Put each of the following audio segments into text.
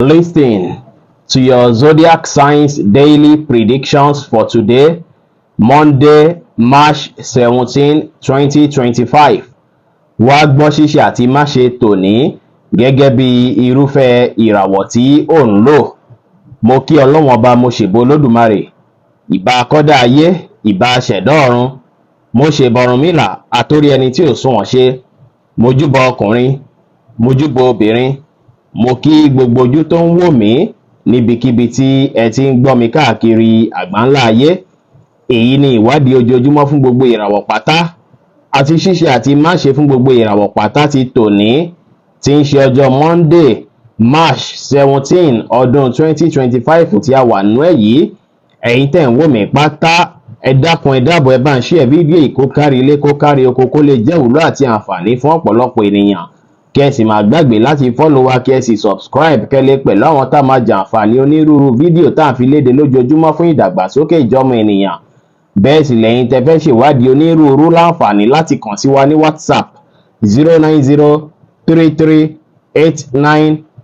Listen to your zodiac signs daily predictions for today, Monday, March 17, 2025. Wá gbọ́ ṣíṣe àti máṣe tòní gẹ́gẹ́ bí irúfẹ́ ìràwọ̀ tí ò ń lò. Mo kí Ọlọ́run Ọba, mo ṣèbà Olódùmarè, ìbà akọ́dá ayé, ìbà aṣẹ̀dá ọ̀run, mo ṣèbà Ọ̀rúnmìlà, àtórí ẹni tí ò sunwọ̀n ṣe. Mo júbà ọkùnrin, mo júbà obìnrin, mo kí gbogbo ojú tó ń wò mí níbikíbi tí ẹ ti ń gbọ́ mi káàkiri àgbáńlá ayé. Èyí ni ìwádìí ojoojúmọ́ fún gbogbo ìràwọ̀ pátá àti ṣíṣe àti máṣe fún gbogbo ìràwọ̀ pátá ti tòní, tí ń ṣe ọjọ́ Monday, March 17, ọdún 2025 tí a wà nú ẹ̀ yìí. Ẹ̀yin tẹ̀ ń wò mí pátá, ẹ dákun, ẹ dábọ̀, ẹ bá ń share fídíò yìí kó kárí ilé, kó kárí oko, kó lè jẹ́ ìwúlò àti àǹfààní fún ọ̀pọ̀lọpọ̀ ènìyàn. Kí ẹ sì máa gbàgbé láti follow wa, kí ẹ sì subscribe, kẹ́ lè pẹ̀lú àwọn tá a máa jàǹfààní onírúurú fídíò tá à ń fi léde lójoojúmọ́ fún ìdàgbàsókè ìjọmọ ènìyàn. Bẹ́ẹ̀ sì lẹ́yìn tẹ́ fẹ́ ṣèwádìí onírúurú láǹfààní láti kàn sí wa ní WhatsApp,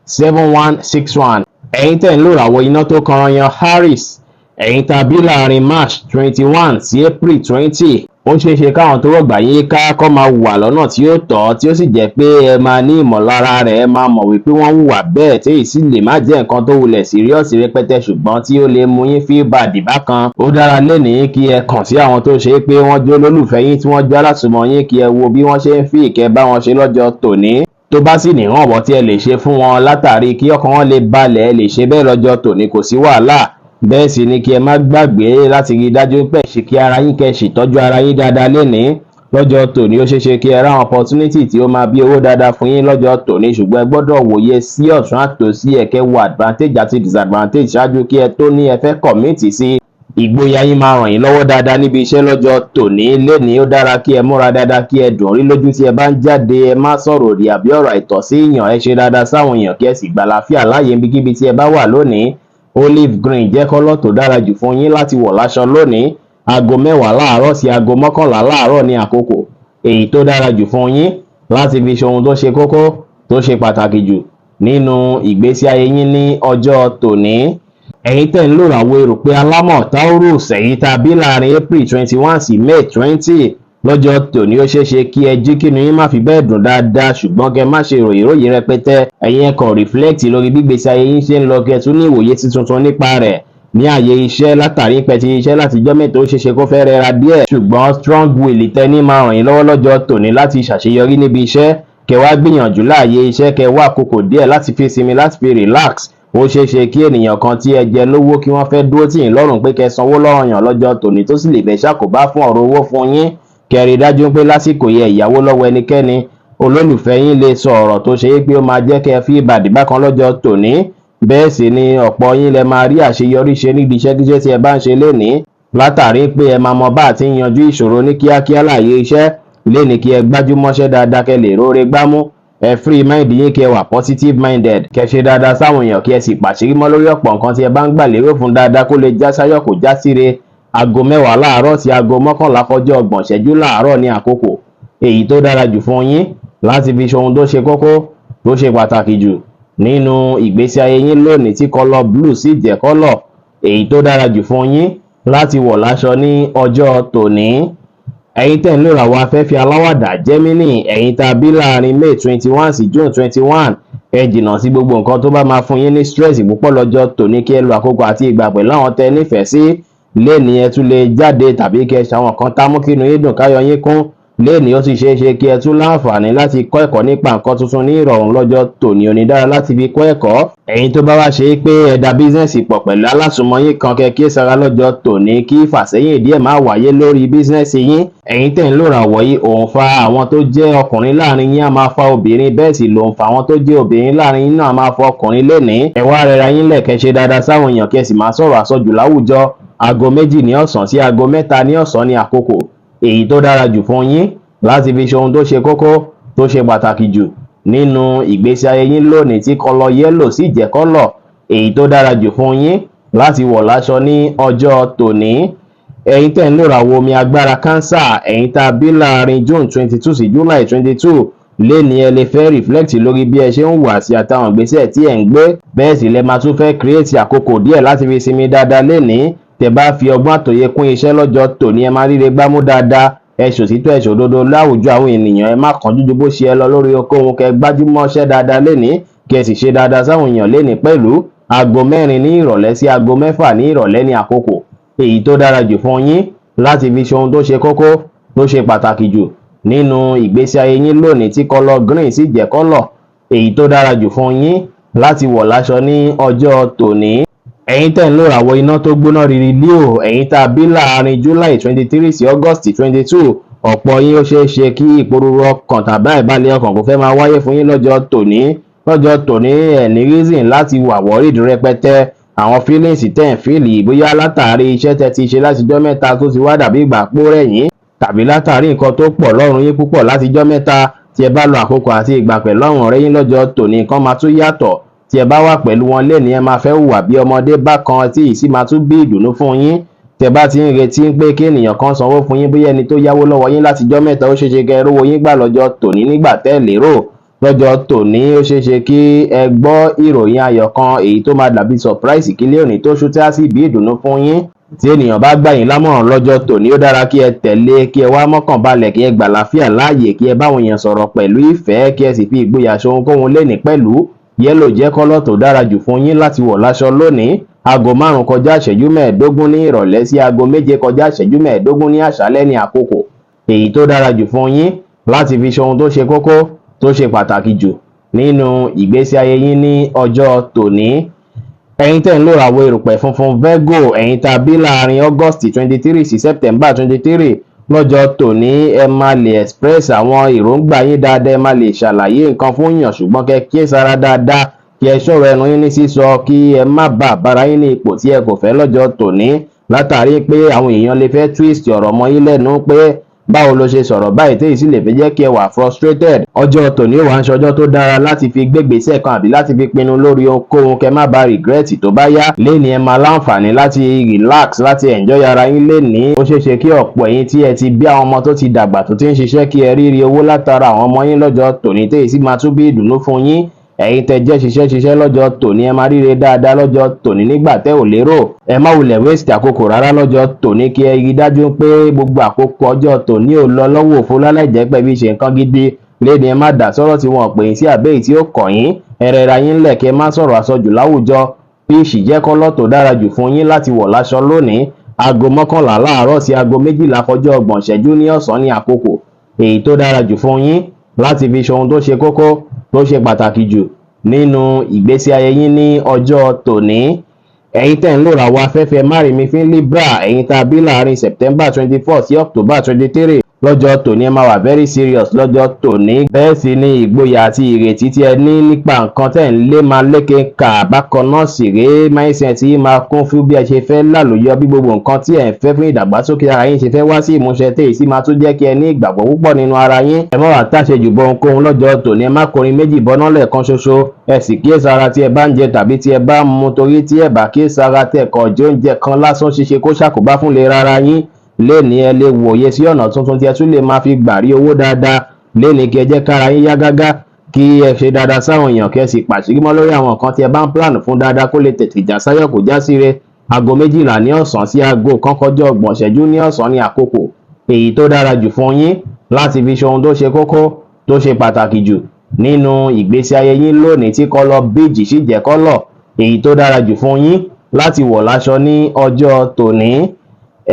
09033897161. Ẹ̀yin tẹ́ ń lò ràwọ̀ iná tó kanran yan Aries, ẹ̀yin tá a bí láàrin March 21 sí April 20, ó ṣeé ṣe káwọn tó rọ̀gbà yín ká kọ́ máa hùwà lọ́nà tí ó tọ́, tí ó sì jẹ́ pé ẹ máa ní ìmọ̀lára rẹ̀, ẹ máa mọ̀ wípé wọ́n hùwà bẹ́ẹ̀, tí èyí sì lè má jẹ́ nǹkan tó wulẹ̀ serious rẹpẹtẹ, ṣùgbọ́n tí ó lè mú yín feel bad bákan. Ó dára lénìí kí ẹ kàn sí àwọn tó ṣe é pé wọ́n jó lólùfẹ́ yín, tí wọ́n jó alásùnmọ́ yín, kí ẹ wo bí wọ́n ṣe ń fi ìkẹ́ bá wọn ṣe lọ́jọ́ tòní. Tó bá sì nírànwọ́ tí ẹ lè ṣe fún wọn látàrí kí ọkàn wọn lè balẹ̀, ẹ lè ṣe bẹ́ẹ̀ lọ́jọ́ tòní, kò sí wàhálà. Bẹ́ẹ̀ sì ni kí ẹ má gbàgbé láti rí i dájú pé ṣe kí ara yín, kẹ́ ṣètọ́jú ara yín dáadáa lénìí. Lọ́jọ́ tòní, ó ṣeé ṣe kí ẹ ráwọn opportunity tí ó máa bí owó dáadáa fún yín lọ́jọ́ tòní, ṣùgbọ́n ẹ gbọ́dọ̀ wòye sí ọ̀tún àtòsí ẹ̀, kẹ́ wo advantage àti disadvantage ṣáájú kí ẹ tó ní ẹ fẹ́ commit sí. Ìgboyà yín máa ràn yín lọ́wọ́ dáadáa níbi iṣẹ́ lọ́jọ́ tòní. Lénìí, ó dára kí ẹ múra dáadáa, kí ẹ dùn rí lójú tí ẹ bá ń jáde. Ẹ má sọ̀rọ̀ òdì àbí ọ̀rọ̀ àìtọ́ sí èèyàn. Ẹ ṣe dáadáa sáwọn èèyàn, kí ẹ sì gbàlàáfíà láàyè níbikíbi tí ẹ bá wà lónìí. Olive green jẹ́ colour tó dára jù fún yín láti wọ̀ láṣọ lónìí. Aago 10 láàárọ̀ sí aago 11 láàárọ̀ ní àkókò èyí tó dára jù fún yín láti fi ṣe ohun tó ṣe kókó, tó ṣe pàtàkì jù nínú ìgbésí ayé yín ní ọjọ́ tòní. Ẹ̀yin tẹ̀ ń lò ràwọ̀ erùpẹ̀ alámọ̀ Taurus, ẹ̀yin tá a bí láàrin April 21 sí May 20, lọ́jọ́ tòní, ó ṣeé ṣe kí ẹ jí kínú yín má fi bẹ́ẹ̀ dùn dáadáa, ṣùgbọ́n kẹ́ má ṣe ròyìn ròyìn rẹpẹtẹ. Ẹ̀yin ẹ kàn reflect lórí bí ìgbésí ayé yín ṣe ń lọ, kẹ́ tún ní ìwòye sí tuntun nípa rẹ̀ ní ààyè iṣẹ́. Látàrí pé ti iṣẹ́ látijọ́ 3, ó ṣeéṣe kó fẹ́ rẹra díẹ̀, ṣùgbọ́n strong will tẹ́ní máa ràn yín lọ́wọ́ lọ́jọ́ tòní láti ṣàṣeyọrí níbi iṣẹ́. Kẹ́ wá gbìyànjú láàyè iṣẹ́, kẹ́ wá àkókò díẹ̀ láti fi sinmi, láti fi relax. Ó ṣeé ṣe kí ènìyàn kan tí ẹ jẹ lówó kí wọ́n fẹ́ dúró tì yín lọ́rùn pé kẹ́ sanwó lọ́rọ̀yàn lọ́jọ́ tòní, tó sì lè fẹ́ ṣàkóbá fún ọ̀rọ̀ owó fún yín. Kẹ́ rí dájú pé lásìkò yẹ ìyàwó lọ́wọ́ ẹnikẹ́ni. Olólùfẹ́ yín lè sọ ọ̀rọ̀ tó ṣe é pé ó máa jẹ́ kẹ́ fi ìbàdí bákan lọ́jọ́ tòní. Bẹ́ẹ̀ sì ni ọ̀pọ̀ yín lẹ máa rí àṣeyọrí ṣe nídìí iṣẹ́ kíṣẹ́ tí ẹ bá ń ṣe lénìí, látàrí pé ẹ máa mọ bá àti yanjú ìṣòro ní kíákíá láàyè iṣẹ́ lénìí. Kí ẹ gbájúmọ́ṣẹ́ dáadáa, kẹ́ lè róore gbámú. Ẹ free mind yín, kí ẹ wà positive minded, kẹ́ ṣe dáadáa sáwọn èèyàn, kí ẹ sì pàṣírí mọ́ lórí ọ̀pọ̀ nǹkan tí ẹ bá ń gbà lérò fún dáadáa, kó lè já sáyọ̀, kó já síre. Aago 10 láàárọ̀ sí aago 11 kọjá 30 ìṣẹ́jú láàárọ̀ ní àkókò èyí tó dára jù fún yín láti fi ṣe ohun tó ṣe kókó, tó ṣe pàtàkì jù nínú ìgbésí ayé yín lónìí, tí colour blue sì jẹ́ colour èyí tó dára jù fún yín láti wọ̀ láṣọ ní ọjọ́ tòní. Ẹ̀yin tẹ̀ ń lò ràwọ̀ afẹ́fẹ́ aláwàdà Gemini, ẹ̀yin tá a bí láàrin May 21 sí June 21, ẹ jìnnà sí gbogbo nǹkan tó bá máa fún yín ní stress púpọ̀ lọ́jọ́ tòní. Kí ẹ lo àkókò àti ìgbà pẹ̀lú àwọn tẹ́ nífẹ̀ẹ́ sí lénìí. Ẹ tún lè jáde tàbí kí ẹ ṣàwọn nǹkan tá mú kínú yín dùn, káyọ̀ yín kún lénìí. Ó sì ṣeé ṣe kí ẹ tún láǹfààní láti kọ́ ẹ̀kọ́ nípa nǹkan tuntun ní ìrọ̀rùn lọ́jọ́ tòní. Òní dára láti fi kọ́ ẹ̀kọ́. Ẹ̀yin tó bá wá ṣe é pé ẹ da business pọ̀ pẹ̀lú alásùnmọ́ yín kan, kẹ́ kí sára lọ́jọ́ tòní, kí ìfàsẹ́yìn díẹ̀ má wáyé lórí business yín. Ẹ̀yin tẹ̀ ń lòràwọ̀ yìí, òun fa àwọn tó jẹ́ ọkùnrin láàrin yín á máa fa obìnrin, bẹ́ẹ̀ sì lòun fa àwọn tó jẹ́ obìnrin láàrin yín náà máa fa ọkùnrin lénìí. Ẹ wá rẹra yín lẹ̀, kẹ́ ṣe dáadáa sáwọn èèyàn, kẹ́ sì máa sọ̀rọ̀ àsọjù láwùjọ. Aago 2 ní ọ̀sán sí aago 3 ní ọ̀sán ní àkókò èyí tó dára jù fún yín láti fi ṣe ohun tó ṣe kókó, tó ṣe pàtàkì jù nínú ìgbésí ayé yín lónìí, tí colour yellow sì jẹ́ colour èyí tó dára jù fún yín láti wọ̀ láṣọ ní ọjọ́ tòní. Ẹ̀yin tẹ̀ ń lòràwọ̀ omi agbára Cancer, ẹ̀yin tá a bí láàrin June 22 sí July 22. Léni, ẹ lè fẹ́ reflect lórí bí ẹ ṣe ń hùwà sí àtàwọn ìgbésẹ̀ tí ẹ̀ ń gbé. Bẹ́ẹ̀ sì lẹ máa tún fẹ́ create àkókò díẹ̀ láti fi sinmi dáadáa lénìí. Tẹ́ bá fi ọgbọ́n àtòye kún iṣẹ́ lọ́jọ́ tòní, ẹ máa ríre gbámú dáadáa. Ẹ ṣòtítọ́, ẹ ṣòdodo láwùjọ àwọn ènìyàn. Ẹ má kánjú ju bó ṣe ẹ lọ lórí ohunkóhun. Kẹ́ gbájúmọ́ iṣẹ́ dáadáa lénìí, kí ẹ sì ṣe dáadáa sáwọn èèyàn lénìí pẹ̀lú. Aago 4 ní ìrọ̀lẹ́ sí aago 6 ní ìrọ̀lẹ́ ní àkókò èyí tó dára jù fún yín láti fi ṣe ohun tó ṣe kókó, tó ṣe pàtàkì jù nínú ìgbésí ayé yín lónìí, tí colour green sì jẹ́ colour èyí tó dára jù fún yín láti wọ̀ láṣọ ní ọjọ́ tòní. Ẹ̀yin tẹ́ ń lò ràwọ̀ iná tó gbóná riri Leo, ẹ̀yin tá a bí láàrin July 23 sí August 22, ọ̀pọ̀ yín, ó ṣeé ṣe kí ìpòrúru ọkàn tàbí àìbalẹ̀ ọkàn kò fẹ́ máa wáyé fún yín lọ́jọ́ tòní. Lọ́jọ́ tòní, ẹ̀ ní reason láti wà worried rẹpẹtẹ. Àwọn feelings tẹ́ ń feel, bóyá látàrí iṣẹ́ tẹ́ ti ṣe látijọ́ mẹ́ta tó ti wá dàbí ìgbà pó rẹ̀ yín, tàbí látàrí nǹkan tó pọ̀ lọ́rùn yín púpọ̀ látijọ́ mẹ́ta, tí ẹ bá lo àkókò àti ìgbà pẹ̀lú àwọn ọ̀rẹ́ yín lọ́jọ́ tòní, nǹkan máa tún yàtọ̀. Tí ẹ bá wà pẹ̀lú wọn lénìí, ẹ máa fẹ́ hùwà bí ọmọdé bákan, tí ì sì máa tún bí ìdùnnú fún yín. Tẹ́ bá ti ń retí pé kí ènìyàn kan sanwó fún yín, bóyá ẹni tó yáwó lọ́wọ́ yín látijọ́ mẹ́ta, ó ṣeéṣe kẹ́ ẹ rówó yín gbà lọ́jọ́ tòní nígbà tẹ́ ẹ lérò. Lọ́jọ́ tòní, ó ṣeéṣe kí ẹ gbọ́ ìròyìn ayọ̀ kan èyí tó máa dàbí surprise kílé òní tó ṣú, tí á sì bí ìdùnnú fún yín. Tí ènìyàn bá gbà yín lámọ̀ràn lọ́jọ́ tòní, ó dára kí ẹ tẹ̀lé, kí ẹ wá mọ́kàn balẹ̀, kí ẹ gbà láfíà láàyè, kí ẹ báwọn èèyàn sọ̀rọ̀ pẹ̀lú ìfẹ́, kí ẹ sì fi ìgboyà ṣe ohunkóhun lénìí pẹ̀lú. Yellow jẹ́ colour tó dára jù fún yín láti wọ̀ láṣọ lónìí. Aago 5 kọjá ìṣẹ́jú 15 ní ìrọ̀lẹ́ sí aago 7 kọjá ìṣẹ́jú 15 ní àṣálẹ́ ní àkókò èyí tó dára jù fún yín láti fi ṣe ohun tó ṣe kókó, tó ṣe pàtàkì jù nínú ìgbésí ayé yín ní ọjọ́ tòní. Ẹ̀yin tẹ́ ń lò ràwọ̀ erùpẹ̀ funfun Virgo, ẹ̀yin tá a bí láàrin August 23 sí September 23, lọ́jọ́ tòní, ẹ máa lè express àwọn èròǹgbà yín dáadáa, ẹ máa lè ṣàlàyé nǹkan fún yàn, ṣùgbọ́n kẹ́ kíyèsára dáadáa, kí ẹ ṣọ̀rọ̀ ẹnu yín ní sísọ, kí ẹ má bàa bára yín ní ipò tí ẹ kò fẹ́ lọ́jọ́ tòní, látàrí pé àwọn èèyàn lè fẹ́ twist ọ̀rọ̀ mọ́ yín lẹ́nu pé báwo ló ṣe sọ̀rọ̀ báyìí, téyì sì lè fi jẹ́ kí ẹ wà frustrated. Ọjọ́ tòní wà ń ṣọjọ́ tó dára láti fi gbégbèsè kan àbí láti fi pinnu lórí ohunkóhun, kẹ́ má bàa regret tó bá yá. Léni, ẹ máa láǹfààní láti relax, láti enjoy ara yín léni. Ó ṣeé ṣe kí ọ̀pọ̀ ẹ̀yin tí ẹ ti bí àwọn ọmọ tó ti dàgbà, tó ti ń ṣiṣẹ́, kí ẹ rírí owó látara àwọn ọmọ yín lọ́jọ́ tòní, téyì sì máa tún bí ìdùnnú fún yín. Ẹ̀yin tẹ́ jẹ́ ṣiṣẹ́ ṣiṣẹ́ lọ́jọ́ tòní, ẹ máa ríre dáadáa lọ́jọ́ tòní nígbà tẹ́ ò lérò. Ẹ má wulẹ̀ waste àkókò rárá lọ́jọ́ tòní, kí ẹ rí dájú pé gbogbo àkókò ọjọ́ tòní ò lọ lọ́wọ́ òfo láláì jẹ́ pé bí ṣe nǹkan gidi. Léni, ẹ má dá sọ́rọ̀ tí wọ́n pè yín sí àbẹ́yìí tí ó kàn yín. Ẹ rẹra yín ńlẹ̀, kí ẹ má sọ̀rọ̀ àsọjù láwùjọ. Peach jẹ́ colour tó dára jù fún yín láti wọ̀ láṣọ lónìí. Aago 11 láàárọ̀ sí aago 12 kọjá 30 ìṣẹ́jú ní ọ̀sán ní àkókò èyí tó dára jù fún yín láti fi ṣe ohun tó ṣe kókó, tó ṣe pàtàkì jù nínú ìgbésí ayé yín ní ọjọ́ tòní. Ẹ̀yin tẹ́ ń lò ràwọ̀ afẹ́fẹ́ márìmífín Libra, ẹ̀yin tá a bí láàrin September 24 sí October 23, lọ́jọ́ tòní, ẹ máa wà very serious lọ́jọ́ tòní. Bẹ́ẹ̀ sì ni ìgboyà àti ìrètí tí ẹ ní nípa nǹkan tẹ́ ń lé máa lékè kà. Bákan náà sì rèé, mindset yìí máa kún fún bí ẹ ṣe fẹ́ lálùyọ, bí gbogbo nǹkan tí ẹ ń fẹ́ fún ìdàgbàsókè ara yín ṣe fẹ́ wá sí ìmúṣẹ, tèyí sì máa tún jẹ́ kí ẹ ní ìgbàgbọ́ púpọ̀ nínú ara yín. Ẹ má wàá tàṣejù bọ ohunkóhun lọ́jọ́ tòní. Ẹ má kọrin méjì bọ́ná lẹ́ẹ̀kan ṣoṣo. Ẹ sì kíyèsára tí ẹ bá ń jẹ tàbí tí ẹ bá ń mu, torí tí ẹ bá kíyèsára, tẹ́ kàn jẹ oúnjẹ kan lásán, ṣíṣe kó ṣàkóbá fún ìlera ara yín. Lénìí, ẹ lè wòye sí ọ̀nà tuntun tí ẹ tún lè máa fi gbà rí owó dáadáa. Lénìí, kí ẹ jẹ́ kára yín yá gágá, kí ẹ ṣe dáadáa sáwọn èèyàn, kí ẹ sì pàṣírí mọ́ lórí àwọn nǹkan tí ẹ bá ń plan fún dáadáa, kó lè tètè já sáyọ̀, kó já síre. Aago 12 ní ọ̀sán sí aago 1 kọjá 30 ìṣẹ́jú ní ọ̀sán ní àkókò èyí tó dára jù fún yín láti fi ṣe ohun tó ṣe kókó, tó ṣe pàtàkì jù nínú ìgbésí ayé yín lónìí, tí colour beige sì jẹ́ colour èyí tó dára jù fún yín láti wọ̀ láṣọ ní ọjọ́ tòní.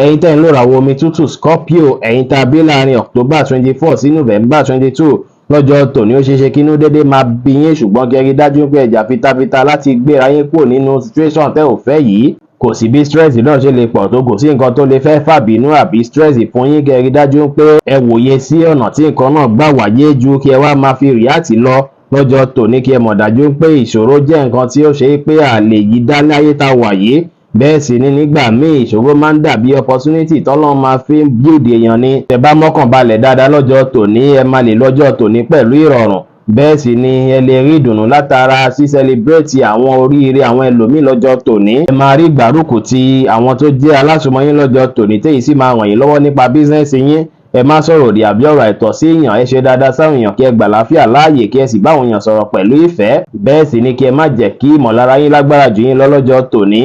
Ẹ̀yin tẹ́ ń lò ràwọ̀ omi tútù Scorpio, ẹ̀yin tá a bí láàrin October 24 sí November 22, lọ́jọ́ tòní, ó ṣeé ṣe kí inú dédé máa bí yín, ṣùgbọ́n kí ẹ rí dájú pé ẹ jà fitafita láti gbéra yín kúrò nínú situation tẹ́ ò fẹ́ yìí. Kò sí bí stress náà ṣe lè pọ̀ tó, kò sí nǹkan tó lè fẹ́ fàbínú àbí stress fún yín. Kẹ́ ẹ rí dájú pé ẹ wòye sí ọ̀nà tí nǹkan náà gbà wáyé ju kí ẹ wá máa fi react lọ. Lọ́jọ́ tòní, kí ẹ mọ̀ dájú pé ìṣòro jẹ́ nǹkan tí ó ṣe é pé a lè yí dá láyé tá a wà yìí. Bẹ́ẹ̀ sì ni nígbà míì, ìṣòro máa ń dàbí opportunity tọ́lọ́run máa fi ń build èèyàn ni. Tẹ́ bá mọ́kàn balẹ̀ dáadáa lọ́jọ́ tòní, ẹ máa lè lọ́jọ́ tòní pẹ̀lú ìrọ̀rùn. Bẹ́ẹ̀ sì ni ẹ lè rí ìdùnnú látara sí celebrate àwọn oríire àwọn ẹlòmíì lọ́jọ́ tòní. Ẹ máa rí ìgbárùkù ti àwọn tó jẹ́ alásùnmọ́ yín lọ́jọ́ tòní, téyí sì máa ràn yín lọ́wọ́ nípa business yín. Ẹ má sọ̀rọ̀ òdì àbí ọ̀rọ̀ àìtọ́ sí èèyàn. Ẹ ṣe dáadáa sáwọn èèyàn, kí ẹ gbà láfíà láàyè, kí ẹ sì báwọn èèyàn sọ̀rọ̀ pẹ̀lú ìfẹ́. Bẹ́ẹ̀ sì ni kí ẹ má jẹ́ kí ìmọ̀lára yín lágbára jù yín lọ lọ́jọ́ tòní.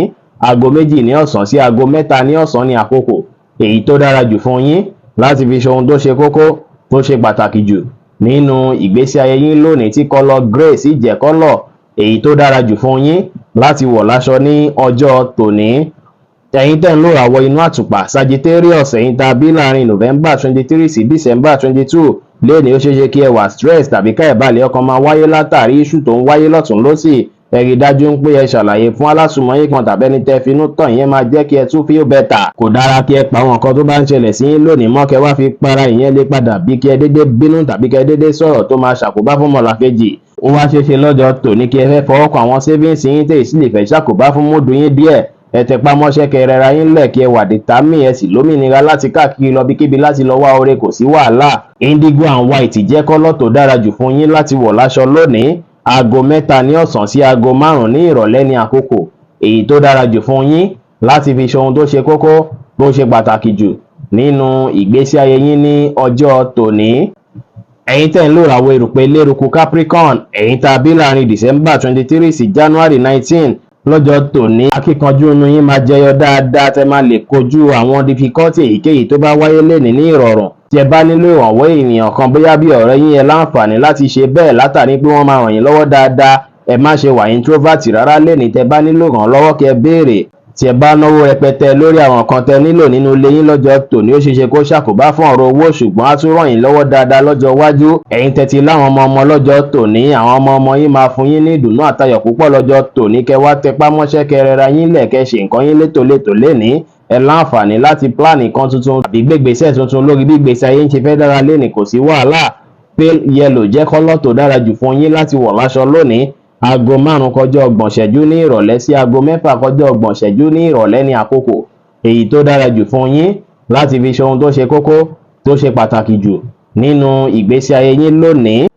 Aago 2 ní ọ̀sán sí aago 3 ní ọ̀sán ní àkókò èyí tó dára jù fún yín láti fi ṣe ohun tó ṣe kókó, tó ṣe pàtàkì jù nínú ìgbésí ayé yín lónìí, tí colour grey sì jẹ́ colour èyí tó dára jù fún yín láti wọ̀ láṣọ ní ọjọ́ tòní. Ẹ̀yin tẹ́ ń lò àwọ̀ inú àtùpà, Sagittarius, ẹ̀yin tá a bí láàrin November 23 sí December 22, lónìí ó ṣeéṣe kí ẹ wà stress tàbí ká ìbàlẹ̀ ọkàn máa wáyé látàrí issue tó ń wáyé lọ́tún lọ́sì. Ẹ rí dájú pé ẹ ṣàlàyé fún alásùnmọ́ yín kan tàbí ẹni tẹ́ finú tàn, ìyẹn máa jẹ́ kí ẹ tún feel better. Kò dára kí ẹ pa àwọn nǹkan tó bá ń ṣẹlẹ̀ sí yín lónìí mọ́, kẹ́ wá fi para. Ìyẹn lè padà bí kí ẹ dédé bínú tàbí kẹ́ dédé sọ̀rọ̀ tó máa ṣàkóbá fún ọmọlàkejì. Ó wá ṣeéṣe lọ́jọ́ tòní kí ẹ fẹ́ fọwọ́ kan àwọn savings yín, tèyí sì lè fẹ́ ṣàkóbá fún mood yín díẹ̀. Ẹ tẹpá mọ́ṣẹ́, kẹ́ rẹra yín lẹ̀, kí ẹ wà determined, ẹ sì lómìnira láti káàkiri lọ bíkíbi láti lọ wá oore, kò sí wàhálà. Indigo and white jẹ́ colour tó dára jù fún yín láti wọ̀ láṣọ lónìí. Aago 3 ní ọ̀sán sí aago 5 ní ìrọ̀lẹ́ ní àkókò èyí tó dára jù fún yín láti fi ṣe ohun tó ṣe kókó, tó ṣe pàtàkì jù nínú ìgbésí ayé yín ní ọjọ́ tòní. Ẹ̀yin tẹ́ ń lò ràwọ̀ erùpẹ̀ lérúkú, Capricorn, ẹ̀yin tá a bí láàrin December 23 sí January 19, lọ́jọ́ tòní akíkanjú inú yín máa jẹyọ dáadáa, tẹ́ máa lè kojú àwọn difficulty èyíkéyìí tó bá wáyé lénìí ní ìrọ̀rùn. Tí ẹ bá nílò ìrànwọ́ ènìyàn kan, bóyá bí ọ̀rẹ́ yín, ẹ láǹfààní láti ṣe bẹ́ẹ̀ látàrí pé wọ́n máa ràn yín lọ́wọ́ dáadáa. Ẹ má ṣe wà introvert rárá lénìí. Tẹ́ bá nílò ìrànlọ́wọ́, kí ẹ béèrè. Tí ẹ bá náwó rẹpẹtẹ lórí àwọn nǹkan tẹ́ nílò nínú ilé yín lọ́jọ́ tòní, ó ṣeéṣe kó ṣàkóbá fún ọ̀rọ̀ owó, ṣùgbọ́n á tún ràn yín lọ́wọ́ dáadáa lọ́jọ́ iwájú. Ẹ̀yin tẹ́tí láwọn ọmọ ọmọ, lọ́jọ́ tòní àwọn ọmọ ọmọ yín máa fún yín ní ìdùnnú àtayọ̀ púpọ̀ lọ́jọ́ tòní. Kẹ́ wá tẹpá mọ́ṣẹ́, kẹ́ rẹra yín lẹ̀, kẹ́ ṣe nǹkan yín létòlétò lénìí. Ẹ láǹfààní láti plan nǹkan tuntun àbí gbégbèsè tuntun lórí bí ìgbésí ayé ń ṣe fẹ́ dára lénìí, kò sí wàhálà. Pale yellow jẹ́ colour tó dára jù fún yín láti wọ̀ láṣọ lónìí. Aago 5 kọjá 30 ṣẹ́jú ní ìrọ̀lẹ́ sí aago 6 kọjá 30 ṣẹ́jú ní ìrọ̀lẹ́ ní àkókò èyí tó dára jù fún yín láti fi ṣe ohun tó ṣe kókó, tó ṣe pàtàkì jù nínú ìgbésí ayé yín lónìí.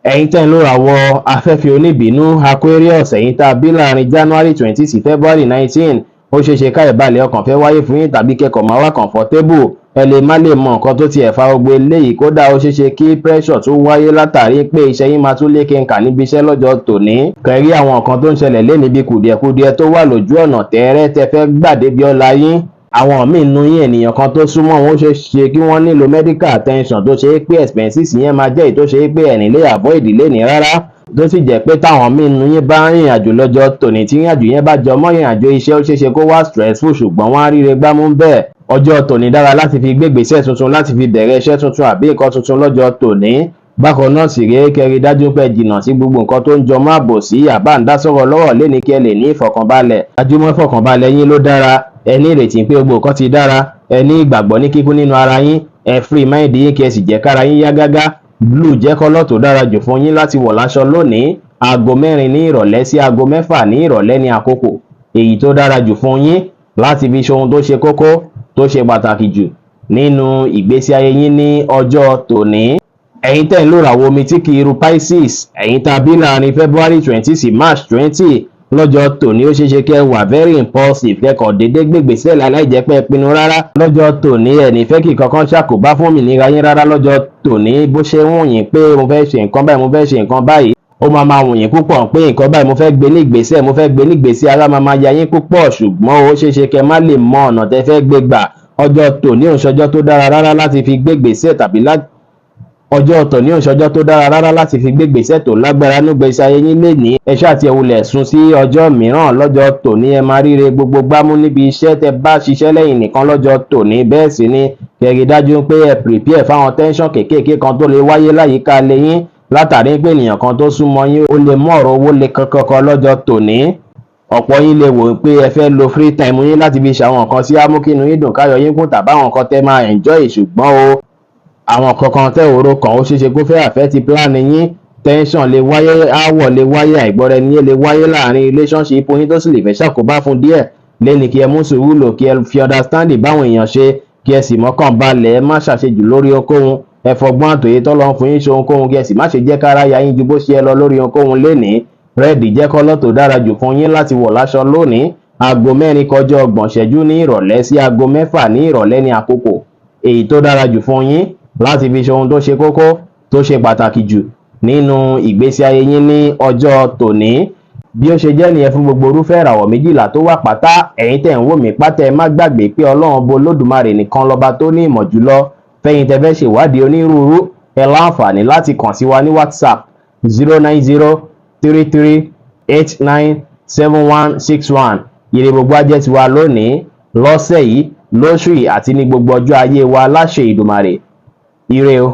Ẹ̀yin tẹ́ ń lò àwọ̀ afẹ́fẹ́ oníbínú, Aquarius, ẹ̀yin tá a bí láàrin January 20 sí February 19, ó ṣeé ṣe ká ìbàlẹ̀ ọkàn fẹ́ wáyé fún yín tàbí kẹ́kọ̀ọ́ máa wá comfortable. Ẹ lè má lè mọ nǹkan tó tiẹ̀ fa gbogbo eléyìí. Kódà, ó ṣeé ṣe kí pressure tún wáyé látàrí pé iṣẹ́ yín máa tún lékenkà níbi iṣẹ́ lọ́jọ́ tòní. Kẹrí àwọn nǹkan tó ń ṣẹlẹ̀ lénìí bí kùdìẹ̀kudiẹ tó wà lójú ọ̀nà tẹ́ẹ́rẹ́ tẹ fẹ́ gbàdébi ọlá yín. Àwọn míì nu yín, ènìyàn kan tó súnmọ́ wọn, ó ṣeé ṣe kí wọ́n nílò medical attention, tó ṣe é pé expenses yẹn máa jẹ́ èyí tó ṣe é pé ẹ̀ní lè avoid lénìí rárá, tó sì jẹ́ pé táwọn míì nu yín bá rìnrìn àjò lọ́jọ́ tòní, tí ìrìn àjò yẹn bá jọ mọ́ ìrìn àjò iṣẹ́, ó ṣeé ṣe kó wá stressful, ṣùgbọ́n wọ́n á ríre gbámú bẹ́ẹ̀. Ọjọ́ tòní dára láti fi gbé ìgbésẹ̀ tuntun, láti fi bẹ̀rẹ̀ iṣẹ́ tuntun àbí nǹkan tuntun lọ́jọ́ tòní. Bákan náà sì rèé, kẹ́ rí dájú pé jìnnà sí gbogbo nǹkan tó ń jọ mọ́ àbòsí àbá ń dá sọ̀rọ̀ lọ́rọ̀ léni, kí ẹ lè ní ìfọ̀kànbalẹ̀. Gbajúmọ̀ ìfọ̀kànbalẹ̀ yín ló dára. Ẹ ní ìrètí pé gbogbo nǹkan ti dára. Ẹ ní ìgbàgbọ́ ní kíkún nínú ara yín. Ẹ free mind yín, kí ẹ sì jẹ́ kára yín yá gágá. Blue jẹ́ colour tó dára jù fún yín láti wọ̀ láṣọ lónìí. Aago 4 ní ìrọ̀lẹ́ sí aago 6 ní ìrọ̀lẹ́ ní àkókò èyí tó dára jù fún yín láti fi ṣe ohun tó ṣe kókó, tó ṣe pàtàkì jù nínú ìgbésí ayé yín ní ọjọ́ tòní. Ẹ̀yin tẹ́ ń lò ràwọ̀ omi tí kì í ru, Pisces, ẹ̀yin tá a bí láàrin February 20 sí March 20, lọ́jọ́ tòní ó ṣeéṣe kẹ́ wà very impulsive, kẹ́kọ̀ọ́ déédéé gbégbèsè láì jẹ́ pé ẹ pinnu rárá lọ́jọ́ tòní. Ẹ̀ ní fẹ́ kí kankan ṣàkóbá fún òmìnira yín rárá lọ́jọ́ tòní. Bó ṣe ń wù yín pé mo fẹ́ ṣe nǹkan báyìí, mo fẹ́ ṣe nǹkan báyìí, ó máa máa wù yín púpọ̀ pé nǹkan báyìí mo fẹ́ gbé ní ìgbésẹ̀, mo fẹ́ gbé ní ìgbésẹ̀, ara máa máa ya yín púpọ̀, ṣùgbọ́n ó ṣeéṣe kẹ́ má lè mọ ọ̀nà tẹ́ fẹ́ gbé gbà. Ọjọ́ tòní ò ń ṣọjọ́ tó dára rárá láti fi gbé ìgbésẹ̀ tàbí ọjọ́ tòní ò ń ṣọjọ́ tó dára rárá láti fi gbé ìgbésẹ̀ tó lágbára nígbésí ayé yín lénìí. Ẹ ṣáà ti ẹ sún sí ọjọ́ mìíràn. Lọ́jọ́ tòní ẹ máa ríre gbogbo gbámú níbi iṣẹ́ tẹ́ bá ṣiṣẹ́ lẹ́yìn nìkan lọ́jọ́ tòní. Bẹ́ẹ̀ sì ni kẹ́ rí dájú pé ẹ prepare fáwọn tension kéékèèké kan tó lè wáyé láyìíká lẹ́yìn, látàrí pé ènìyàn kan tó súnmọ́ yín ó lè mú ọ̀rọ̀ owó le kankankan lọ́jọ́ tòní. Ọ̀pọ̀ yín lè wò pé ẹ fẹ́ lo free time yín láti fi ṣe àwọn nǹkan tí á mú kí inú yín dùn, káyọ̀ yín kún, tàbí àwọn nǹkan tẹ́ máa enjoy, ṣùgbọ́n o àwọn kankan tẹ́ òro kan, ó ṣeéṣe kó fẹ́ affect plan yín. Tension lè wáyé, aáwọ̀ lè wáyé, àìgbọ́ra-ẹni-yé lè wáyé láàrin relationship yín, tó sì lè fẹ́ ṣàkóbá fún díẹ̀ lẹ́ni. Kí ẹ mú sùúrù lò, kí ẹ fi understanding báwọn èèyàn ṣe, kí ẹ sì mọ́kàn balẹ̀. Ẹ má ṣàṣejù lórí ohunkóhun. Ẹ fọgbọ́n àtòyé tọ́lọ́run fún yín ṣe ohunkóhun, kí ẹ sì má ṣe jẹ́ kára ya yín ju bó ṣe yẹ lọ lórí ohunkóhun lénìí. Red jẹ́ colour tó dára jù fún yín láti wọ̀ láṣọ lónìí. Aago 4 kọjá 30 ṣẹ́jú ní ìrọ̀lẹ́ sí aago 6 ní ìrọ̀lẹ́ ní àkókò Èyí tó dára jù fún yín láti fi ṣe ohun tó ṣe kókó, tó ṣe pàtàkì jù nínú ìgbésí ayé yín ní ọjọ́ tòní. Bí ó ṣe jẹ́ nìyẹn fún gbogbo irúfẹ́ ìràwọ̀ 12 tó wà pátá. Ẹ̀yin tẹ̀ ń wò mí pátá, ẹ má gbàgbé pé Ọlọ́run Ọba Olódùmarè nìkan lọ́ba tó ní ìmọ̀ jùlọ. Fẹ́yin tẹ́ fẹ́ ṣèwádìí onírúurú, ẹ láǹfààní láti kàn sí wa ní WhatsApp, 09033897161. Ire gbogbo á jẹ́ tiwa lónìí, lọ́sẹ̀ yìí, lóṣù yìí àti ní gbogbo ọjọ́ ayé wa láṣẹ Ìdùmarè. Ire o.